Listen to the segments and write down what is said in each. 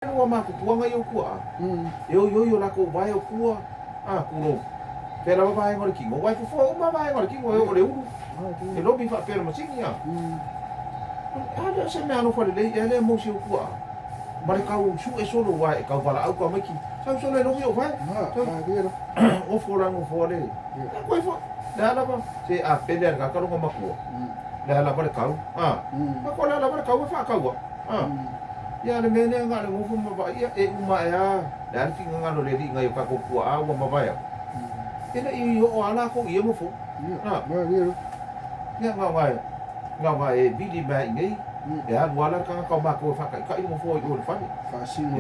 Ua makupuaga ia o puaʻa, e oioi o lakou vae o pua, a kulo. Pea lava vaega o le kino, ua e fofoa uma vaega o le kino e oo le ulu, e lomi faapea le masini, a. A lea o se mea alofa lelei ea lea mo si ou puaʻa, ma le kau suʻe solo ua e kau valaau kau maiki, sau solo e lomi ou vae. Gofo la gofo le, e koe foi, le a lava, se a pele a le kaka longa makua, le a lava le kau, a, ma ko le a lava le kau e faakaua. A, ia le mea lea na o le nofo ma vaai, ia, e uma ae a, le a le finagalo o le Alii nai o tatou puaa ua mavae atu? E le i oo a latou i ia nofo. A, ia, na ona, na ona e vili mai i inei, e alu a la le tagata o matou e faataitai le nofoa i o i le fale.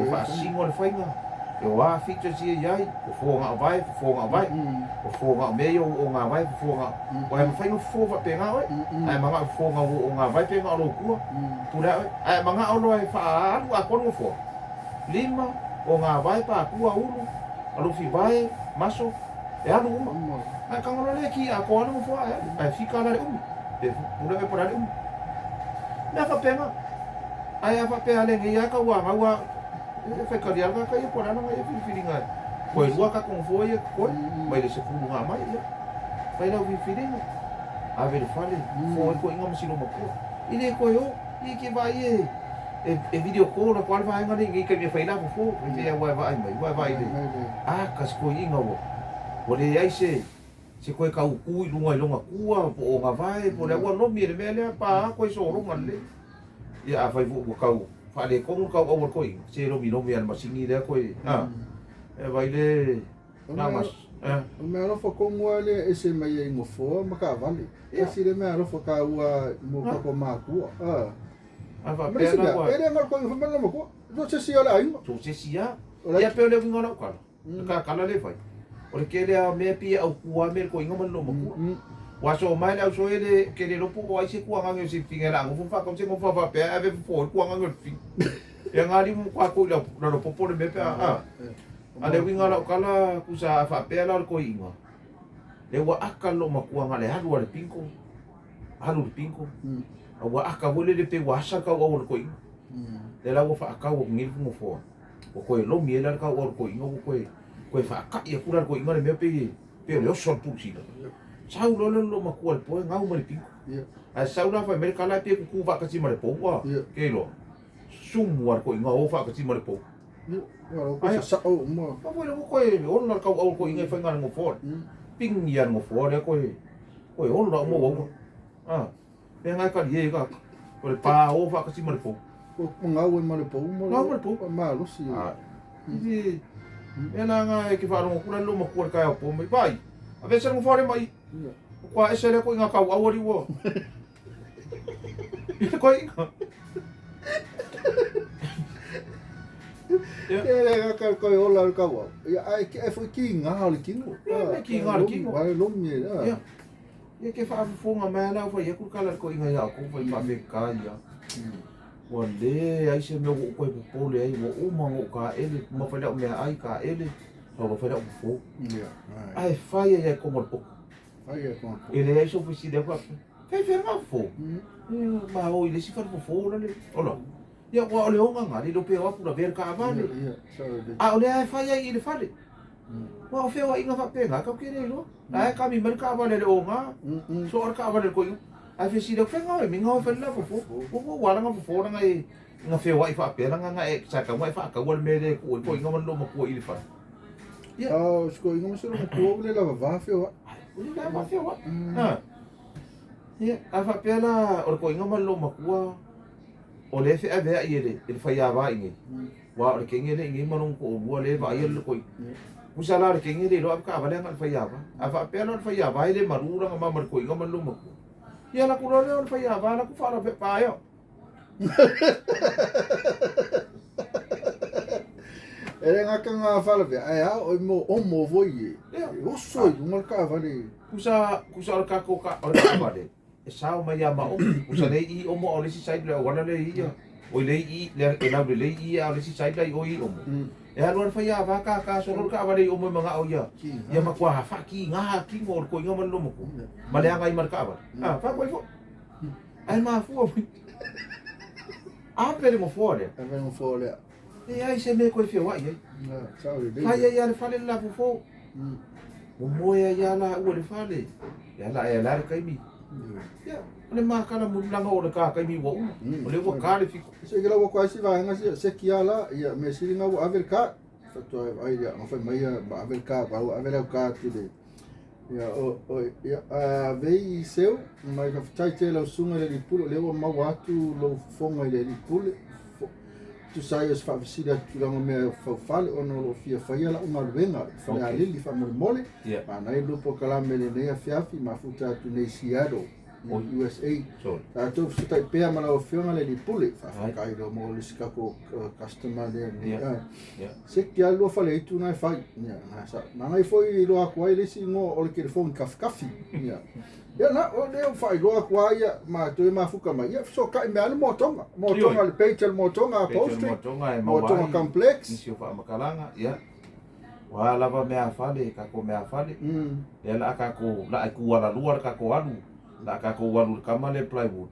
E faasino le faiga, e o a features ia i ai, fofo na o vae, fofo na o vae, fofo na o mea ia o na vae, fofo na o, aua e mafai ona fofo faapena oe, ae manao e fofo na o na vae pe na o lou tua. Pule oe, ae manao loa e faaalu atoa le nofoa. Lima, o ngā vae, pākua, ulu, alofi vae, maso, e alu uma. Ae tago loa lea ki atoa le nofoa ae alu, ae fika la le umi. Pe pule oe po o le a le umi. Mea faapena. Ae a faapea a le nei a tau anau a, e faitalia le tagata ia po o le a lana ia filifiliga e toe lua tatou nofoa ia e totoe, mai le 10 nga mai, ia. Fai lau filifiliga, ave i le fale, fofo ai toeaiina ma si loomatua. E le toe o, ia ke vaai e e video call atu lava le vaega lea i nei taimi e fai ai la fofo, e pei ua e vaai mai, ua e vaai le a ka si toeaina ua ua leai se se toe tau tu i luga i lona tua po o ona vae po o le a ua lomi e le mea lea pa a toe sologa lelei. Ia afai foi ua tau faaletonu le tauau a le toeaina, se lomilomi lava i le masini lea toe a e vaai le O le mea alofa tonu lava lea e ese mai ai nofoa ma taavale. Tasi lea mea alofa taua mo tatou matua. A faapea la ua. E le galo koe fai mai lona matua. So se isi o le aiga. So se isi lava. Ia pei o le uiga o lau tala. Le ta tala lea e fai. O le tele lava o mea pei e autu lava mea i le toeaina ma le loomatua. Ua aso mai le auso ele ou te le iloa po o ai se tuagaga o se fafine o le a nofo ma faatau se nofo a faapea ae ave fofo ai le tuagaga o le fafine. Ia nga limu matua atu i lalo popo le mea pe a. A le uiga o lau tala tusa a faapea la o le toeaina, lea ua aka le loomatua na o le alu a le pinto, alu le pinto, a ua aka foi lele pei ua asa le tauau o le toeaina. Lea la ua faatau atu nei le nofoa, ua toe lomi ai la le tauau o le toeaina ua toe toe faata'i atu la le toeaina le mea pei pei o le oso a le pulusina. Sau loa le loomatua i le poe gau mai le pinto. Ae sau la fai mai le tala e pei e tutu faatasi ma le pou a, ke iloa. Sumu a le toeaina o faatasi ma le pou. Ae sao uma. Ka foi le koe ola le tauau koe inga whainga le ngofoa. Ping ia le ngofoa lea koe koe ola uma uaua. Ah. Me ngai kari e ka. Ko le pā o whakati ma le pou. Ko ngau e ma le pou. Ngau ma le pou. Malosi. Ah. Ivi. Me la nga e ke whaarongo kura lo makua le kai au po mai. Vai. A vese le ngofoa le mai. Kua ese le koe ngā kau au ari ua. I te koe inga. Ia le ka ka koe ola le kau au. Ia ai ke ai foi ki ngā o le kino. Ia me ki ngā le kino. Vai lomi e. Ia. Ia ke whaafofonga mai ana au whai aku kala ko inga ia ko whai wha me ka ia. Ua le ai se mea ua koe popole ai ua uma ngo ka ele ma whai lau mea ai ka ele. Ua whai lau fofo. Ia. Ai whai ai ai kongo le poko. Ai ai kongo. E leai sou fesili aku faapea, Fai fea nga fofo? Ma o i le isi fale fofo la le. Ola. Ia ua o le onga nga le pe o aku lavea le kaavale. A o lea e fai ai i le fale. Ua o feoaiga faapena kau ke le iloa. La e kami mai le kaavale le onga. So o le kaavale le koiga. Ae fesili aku, fai nga oe mi nga oe fale la fofo. Ua ua ua langa fofo langa e nga feoai faapea langa nga e sa kau nga e faakaua le mea le ku i koiga ma le loomatua i le fale. Ia. O se koiga ma se loomatua ua le lava va feoai. Ua le lava feoai. Ha. Ia, a faapea la o le koiga ma le loomatua o lea e feaveai e le e le faiava i nei. Aua o le kenge lea i nei ma lona toalua lea e vaaia le koiga. Pusa la o le kenge le iloa ave taavale agai i le faiava. A faapea la o le faiava e le malu lana ma ma le koiga ma le loomatua. Ia alu atu loa lea o le faiava alu atu faalavepa paea. E le gata nga faalavelave, ae a o mo omo foi e. E oso i luga o le taavale. Kusa, kusa o le tatou ka, o le taavale, e sao mai ia ma omo. Kusa lea i i omo a o le isi side le auala lea i ia. Oi lea i i, lea e laulelei i ia a o le isi side la i o i omo. E alu lava le faiava kaka solo le taavale i omo e manao ia, ia matua faakiga kino o le toeaina ma le loomatua. Ma le agai ma le taavale. A, faakoa ifo. Ae mafua mai. Ave le nofoa lea. Ave le nofoa lea. Leai se mea e toe feoai ai. Fai ai lava le fale le la fofo. Momoe ai lava laua i le fale. Ia la ea la le taimi. Ia, o le makala muli laga o le ka taimi ua uma. O lea ua ka le fiko. Se ke lau ko ai si vaega si se kia la ia me sili nga ua ave le ka. Faatoa e vaai ia nga fai mai ia ma ave le ka va ua ave lau ka ti le. Ia o o ia a vei seu mai ka fatai te lau sunga le lipule le ua maua atu lou fofoga i le lipule tusa ai o se faafesili atu tulaga mea faufale ona o lo o fia faia lau galuega i Falealili faamolemole. Manaia le polokalame lenei afiafi mafuta atu nei Seattle i USA. Tatou fesootai pea ma lau Afioga le Lipule. Faafetai loa mo le isi tatou customer lea nei. Se ki a lua fale itu na e fai. Ia, na sa. Mangai foi iloa atu ai le isi igoa o le telefoni kafikafi. Ia. Ia na, o lea ua faailoa atu ai ia ma toe mafuta mai. Ia fesootai mea le motoga. Motoga le page le motoga Apple Street. Motoga Complex. Nisi o faamatalaga, ia. Ua lava mea fale, tatou mea fale. Lea la tatou, la e tu alalua le tatou alu. La tatou alu le kama le plywood.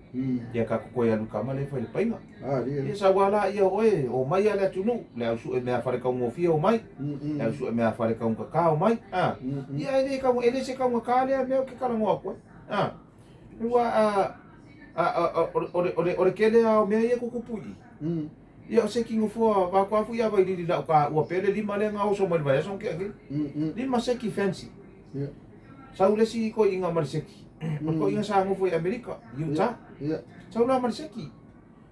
Ia tatou toe alu kama le fai le paiga. Ia saua la ia oe, o mai a le atunuu, le au sue mea fale taugofie o mai. Le au sue mea fale taugata o mai. Ia e le tau, e le se taugata lea mea o ke talanoa atu ai. Ua a o le kele a o mea ia tutupu i. Ia o se kino fua va kwa fu ia vai lili lau ka ua pele lima le nga oso mai vai aso ke ake. Lima seki fancy. Sau le si ko inga ma le seki. O ko inga sa ngofo i Amerika, Utah. Sau la ma le seki.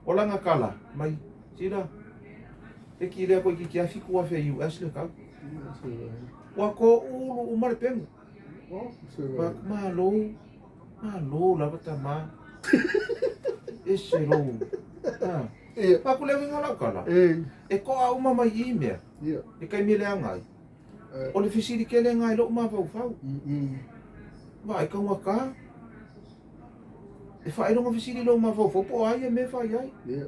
O langa kala mai sila. E ki lea ko ki kia fiku wa fe US le kau. Wa ko ulu uma le pengu. Wa malo malo lava tama. E se lou. Ia. Pa ku le winga lau kala. E. E ko a uma mai i mea. Ia. E kai mele angai. O le fisili kele ngai lo ma fau fau. Va e kaunga ka. E whae ronga fisili lo ma fau fau po ai e me whai ai. Ia.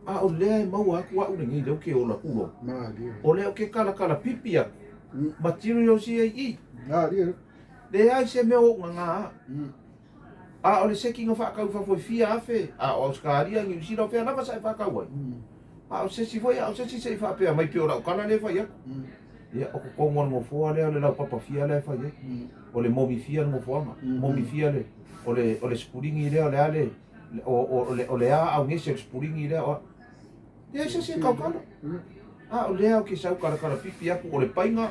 A o lea e maua aku au le ngi leo ke ola kulo. Ma lia. O lea o ke kala kala pipi aku. Materials ia i. Na lia. Le ai se mea o ngā ngā. A o le seki nga whakau whafoi fia afe. A o Australia ngi usila o whea lava sa e whakau ai. A o sesi foi, a o sesi se i whapea mai pe o lau kala le whai aku. Ia, o ko kongo le ngofoa lea o le lau papa fia lea e fai ai. O le momi fia le ngofoanga. Momi fia le, o le spuringi lea o le ale, o le a au ngese o le spuringi lea o. Ia se se kaukala. A o lea o ke sau kala kala pipi aku o le painga,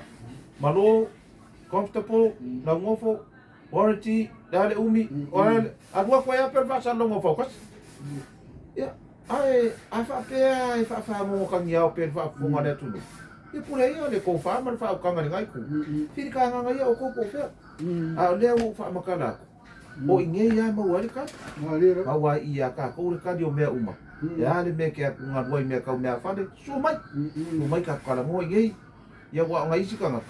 malo, comfortable, lau ngofo, warranty, le ale umi, o ale, a lua koe a pe whasa longo fau kasi. Ia, ae, a whapea e whawha ngongo kangi ao pe whaafonga le atunu. Ia pule ia le kōwha ma le whaukanga le ngai ku. Whiri ka nganga ia o kōpō whea. A o lea ua whaamakala aku. O i ngei ia maua le kali. Maua i ia ka kou le kali o mea uma. E a le mea ke aku ngā rua i mea kau mea whale, sua mai. Sua mai ka kala ngoa i ngei. Ia ua o ngai isi kangata.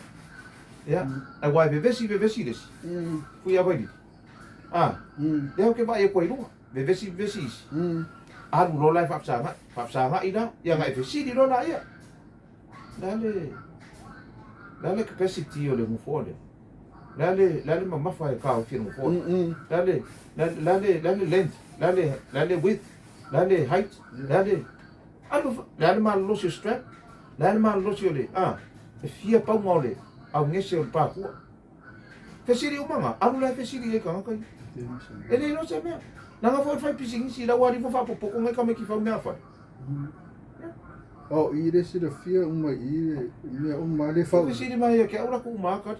Ia, ai wai vevesi vevesi lesi. Fui a wairiri. A, lea o ke vai e koe runga. Vevesi vevesi isi. Alu lola e whaapsanga. Whaapsanga i la. Ia ngai fesili lola ia. La le capacity o le ngofoa lea. La le mamafa e ka o fia ngofoa. La le length, la le width, la le height, la le alu la le malolosi o strap, la le malolosi o le e fia paunga o le au ngese o le pākua. Fesili umanga, alu la fesili e kanga kai. E le no se mea. Nanga fo fai pisingisi la wari fo fa popoko ngai ka me ki fa mea fa. O i le sila fia uma i le mea uma le fau. Fesili mai e ke aura ku uma ka.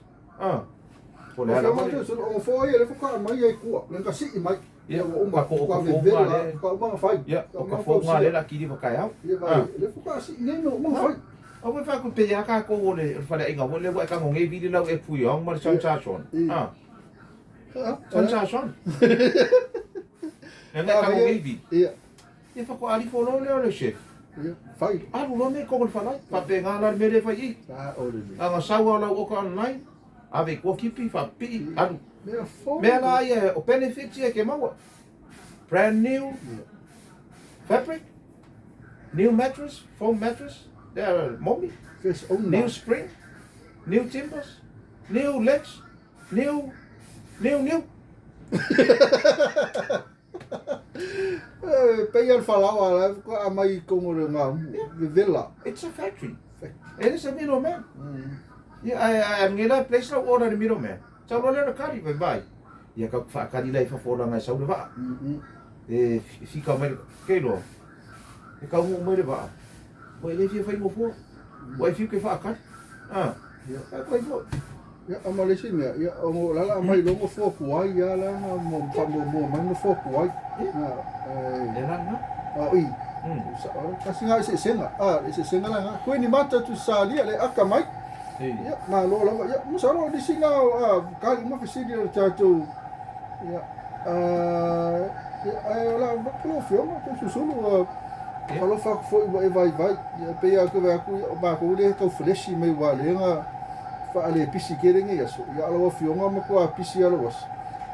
Po O le fia ala mo te o fo ia le fuka mai ai kua. Le ka si mai. Ia, Ia ua uma ka ko ka ka vevela, fōnga le. ka uma fai. Ia, Ka o ka uma fōnga le fausia. la kiri whakai au. Ia vai, le fuka si nei no uma fai. O we whaku pe ia ka ko o le whare inga mo le wa ka ngonge vili lau e pui ong ma le san cha son. San cha son. Le ka ngonge vili. Ia, Ia whako ari fo lo le o le chef. ia, fai. Alu lo me ko le whalai. Wha pe ngā la le mere whai i. Sa o le me. Anga saua lau oka online. Ave kua kipi wha pii alu. Mea fo. Mea la ia o benefits ia ke maua. Brand new fabric, new mattress, foam mattress, there mommy, First owner. new spring, new timbers, new legs, new, new, new. Pe ia le falaoa la ko a mai kongo le ngā vevela. It's a factory. It is a middleman. Ia ae ae ngela place la order le middleman. Sau loa lea ona kali vai vai. Ia ka whaakari la i fafo o langa e sau le vaa. E fika mai le ke loa. E kau mo mai le vaa. Ua e le fia whai ngofoa. Ua e fiu ke whaakari. Ah. Ia. E koe fo. Ia a ma le isi mea, ia o lala mai longo fua kuai ia la na mo fa mo mo mai no fua kuai. Na E la na. A i. Kasi nga se senga. A se senga la nga. Koe ni mata tu salia le aka mai. Ia ma lo lava ia mo sa lo ni singa a ka ma fesili o tātou. Ia a ia ai la ko fio ma ko susulu a lo fa fo i vai vai. Ia pe ia ko va ku ma ko le ka fleshi mai wa le nga fa ale pisi kere nge ia so ia ala fionga ma ko a pisi ala was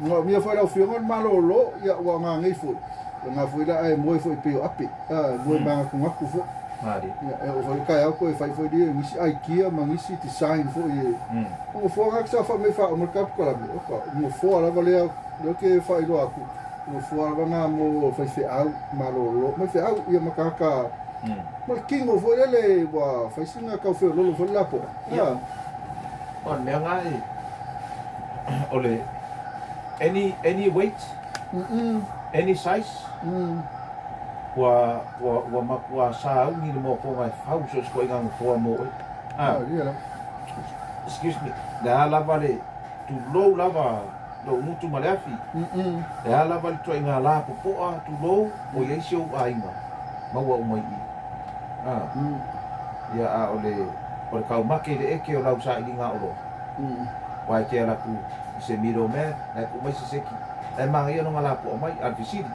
nga mia fo la fionga ma lo lo ia wa nga ngai fo nga fo la ai moi fo pe o ape a moi ma ko ngaku fo Mari. ia e o fo ka ia ko e fai fo di ngisi IKEA ma ngisi design fo i o fo nga sa fa me fa o ka ko la o ko mo fo ala va le le ke fa i lo aku mo fo ala nga mo fa fe au ma lo lo me fe au ia ma ka ka ma kingo fo le wa fa singa ka fo lo lo fo la po Ia. O mea ngai o le any weight, any size, ua ua ua makua sa au ni le mo ponga e fau so sko inga ngofoa mo e. Ah, ia la. Excuse me. Le a lava le tu lou lava lo mutu ma le afi. Le a lava le tua inga la popoa tu lou o iai si ou ainga. Maua o mai i. Ah. Ia a o le kau make le eke o lau sa i linga o loa. Wai te ala ku i se middleman, nai ku mai se seki. Nai manga ia no ngā lapo mai, al fisiri.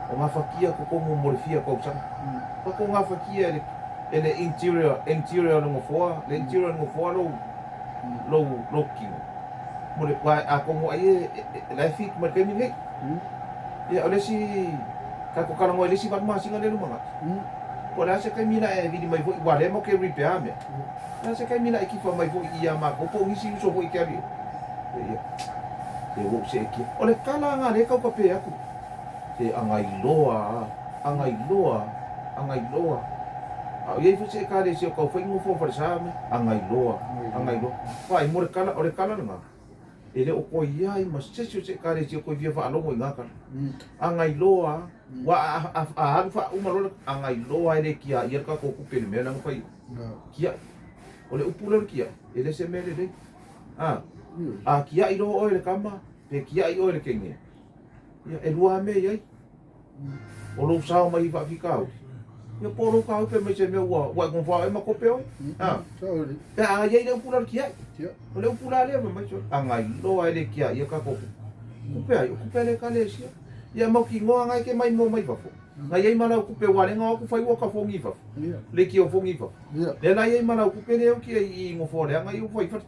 O ngā whakia ko kongo mo le fia kau sanga. Pa ko ngā whakia e le interior le ngofoa, le interior le ngofoa lou, lou kingo. Mo le wai a kongo ai e lai fit ma le kaimi nei. Ia o le si, ka ko kalango e le si watu masinga le lumanga. Po le ase kai mina e vili mai foi wa le mo ke repair me. Le ase kai mina e kifa mai foi ia ma ko po ngisi uso foi ke ali. Ia. Te wo se ki. O le kala nga le kau ka pe aku. Te angai loa, angai loa, angai loa. A ia fu se ka le se kau foi ngo fo fa sa me angai loa, angai loa. Fa i mo le kala, o le kala nga. E le o ko ia i ma se se ka le se ko via fa alongo i nga kala. Angai loa. Wa a alu fa uma lola angai loa ele kia ia ka ko kupe le mea na fai kia o le upu le kia ele se mele le a a kia i lo o le kama pe kia i o le kenge ia e lua me ia o lo sao mai fa fikau ia po lo ka pe me se me ua ua kon fa e ma ko pe o a pe a ia le upu le kia o le upu la le mai so angai loa ele kia ia ka ko kupe ai kupe le ka le sia ia mau ki ngoa ngai ke mai mo mai fafo. Ngai ai mana kupe wale ngā ku whai waka fongi fafo. Le ki o fongi fafo. Le nai ai mana kupe leo ki i ngofo le ngai o whai fafo.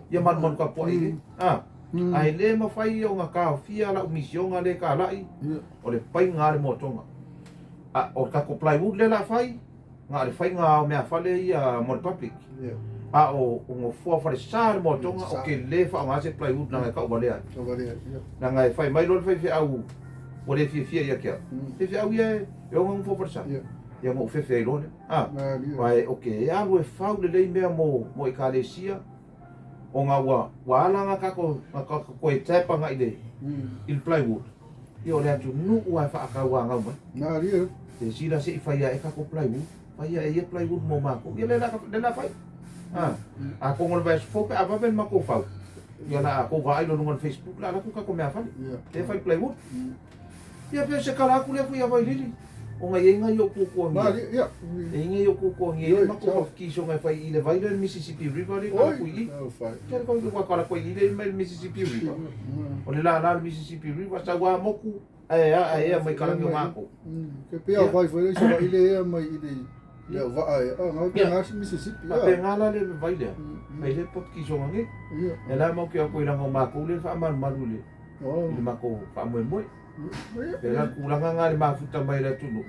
Ia manu manu ka poa i le. Ai le ma whai o ngā kā fia la umisionga le ka lai. O le pai ngā le motonga. O kako plywood le la whai. Ngā le whai ngā o mea whale ia mo le public. A o ngofoa whare sa le motonga o ke le wha ngā se plywood ngai ka uwalea. Ngai whai mai lo le whai whai au. O le fia fia ia kia. Te fia au ia e o ngā ngofo sa. Ia ngō whewhe ai lone. Wai, oke, e alu e whau le lei mea mo i ka le sia. O ngā ua ala ngā kako, ngā kako koe tepa ngā i le, i le plywood. Ia o le atu nu ua e whaakau a ngau mai. Te sila se i whaia e kako plywood. Whaia e ia plywood mo mako. Ia le la whai. A kongo le vai fope a wawen mako whau. Ia la a ko vaai lo nunga Facebook la ala ku kako mea whale. Te whai plywood. Ia pe se kala aku le fui a vai lili. O ngai e ngai o kukua ngia. E ngai o kukua ngia. E mako whakisho ngai whai i le vai le Mississippi River le kala kui i. Kia le kau kala kui i le mai Mississippi River. O le la la le Mississippi River sa wā moku. Ae a ae a mai kalangi o mako. Ke pea vai fai le sa vai le ea mai i le ia va ai. A ngau pe ngā si Mississippi. A pe ngā la le vai lea. Vai le papkiso ngai. E la mau ki a koe ranga o mako le wha malu malu le. I le mako wha moe moe. Pe la kulanga ngā le mafuta mai la tunu.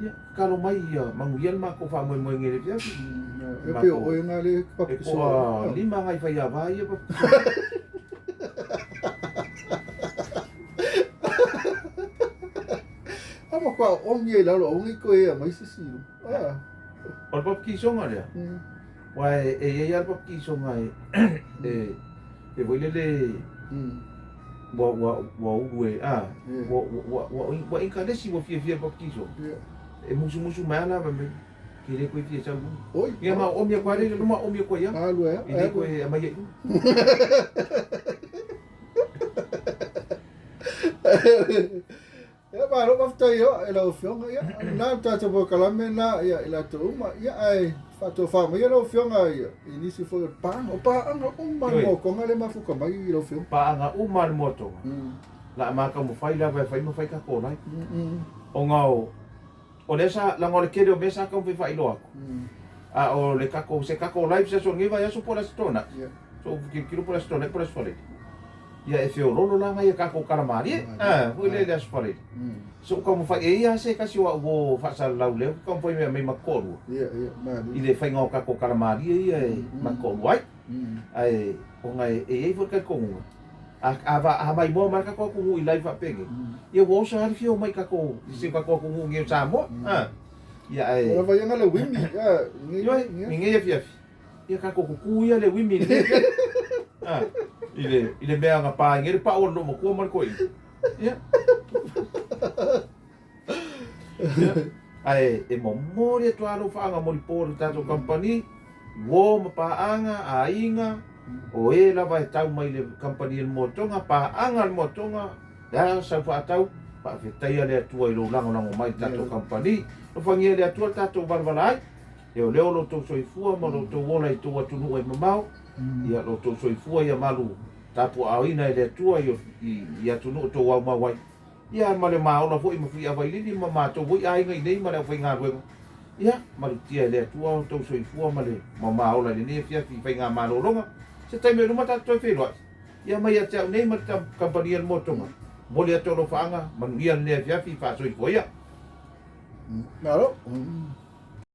Ia, kalo mai ia, mangu ia le mako wha moe moe ngere pia. E pe o e ngā le papkiso. E koa lima ngai whai a vai ia papkiso. Ama matua oomi ai i lalo aua ne i toe ea mai se isi i luga. O le papakisoga lea, aua e i ai lava le papakisoga e e foi lele ua ua ua ulu e a ua ua ua ua inkalesi ua fiafia i le papakisoga. E musumusu mai lava la fai mai ke le toe fia sau i luga. Ia ma oomi atu lava lea i lalo ma oomi atu ai lava. E le toe aumaia i luga. Ia malo faafetai e lau Afioga. Ia, o lena le tatou polokalame lena ia i latou uma. Ia ae faatofa maia lau Afioga ia i nisi foi o le paaga. O paaga uma le moatoga lea e mafuta mai i lau Afioga. Paaga uma le moatoga. La a ma taumafai lava e fai ma fai tatou live. Ona o o lea sa leaga o le tele o mea sa taumafai faailoa atu. A o le tatou se tatou live se aso lenei vaiaso po o le Aso Toonai. So ou tilotilo po o le Aso Toonai po o le Aso Faraile. Ia e feololo la nai a tatou tala malie. Ah, foi lea i le Aso Faraile. So ou taumafai e ia se tasi o au uo faasalalau lea ou te taumafai mai aumai ma te toalua. I le faiga o tatou tala malie ia e ma te toalua ai. Ae ona e i ai foi le talitonuga, a a maimoa mai le tatou atunuu i live faapenei, ia ua oso lava le fia omai i tatou i si o tatou atunuu nei o Samoa. Ia ae Ua lava ia le uimi. Ioe, i lenei afiafi, ia tatou tutu ia le uimi i lenei afiafi. I le i le mea na pa ai nei le pau a le loomatua ma le toeaina. Ia. Ia. Ae e momoli atu lava lou faagamolipo i le tatou kamupani, uo ma paaga, aiga, o e lava e tau mai i le kamupani a le Moatoga, paaga a le Moatoga, le a sau faatau, faafetaia le Atua i lou lagolago mai i le tatou kamupani. Alofagia e le Atua le tatou valavala ai, leoleo lo outou soifua ma lo outou ola i tou atunuu e mamao, ia lo outou soifua ia malu tapuaaoina e le Atua i atunuu tou aumau ai. Ia, ma le maola foi ma Fuiavailili ma matou foi aiga i nei ma le aufaigaluega. Ia, malutia e le Atua outou soifua ma le maola i lenei afiafi i faigamalologa. Se taimi o luma tatou toe feiloai. Ia, mai ia te au nei ma le kamupani a le Motoga. Momoli atu alofaaga, manuia lenei afiafi, faasoifua ia. Malo.